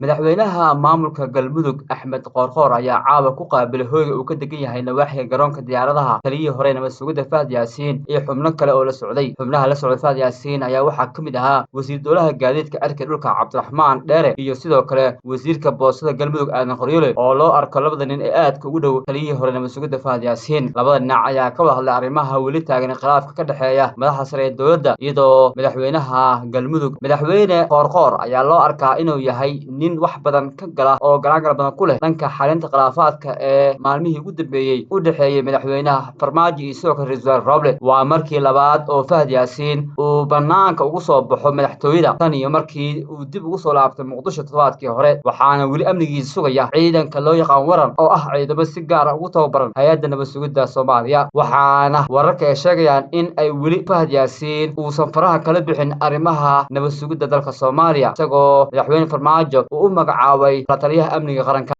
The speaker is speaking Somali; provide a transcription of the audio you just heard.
Madaxweynaha maamulka Galmudug Axmed Qoorqoor ayaa caawa ku qaabilay hoyga uu ka degan yahay nawaaxiga garoonka diyaaradaha taliyihii hore nabad sugidda Fahad Yaasiin iyo xubno kale oo la socday. Xubnaha la socday Fahad Yaasiin ayaa waxaa ka mid ahaa wasiir dowlaha gaadiidka cirka dhulka Cabdiraxmaan Dheere iyo sidoo kale wasiirka boostada Galmudug Aadan Qoryole, oo loo arko labada nin ee aadka ugu dhow taliyihii hore nabad sugidda Fahad Yaasiin. Labada dhinac ayaa ka wada hadlay arrimaha weli taagan khilaafka ka dhexeeya madaxda sare ee dowladda, iyadoo madaxweynaha Galmudug, Madaxweyne Qoorqoor, ayaa loo arkaa inuu yahay nin wax badan ka gala oo galaangal badan ku leh dhanka xalinta khilaafaadka ee maalmihii ugu dambeeyey u dhexeeyey madaxweynaha Farmaajo iyo sidoo kale ra-iisul wasaare Roble. Waa markii labaad oo Fahad Yaasiin uu banaanka ugu soo baxo madaxtooyada tan iyo markii uu dib ugu soo laabtay Muqdisho toddobaadkii hore, waxaana weli amnigiisa sugaya ciidanka loo yaqaan Waran, oo ah ciidamo si gaara ugu tababaran hay-adda nabad sugidda Soomaaliya. Waxaana wararka ay sheegayaan in ay weli Fahad Yaasiin uusan faraha kala bixin arrimaha nabad sugidda dalka Soomaaliya, isagoo madaxweyne Farmaajo uu u magacaabay la taliyaha amniga qaranka.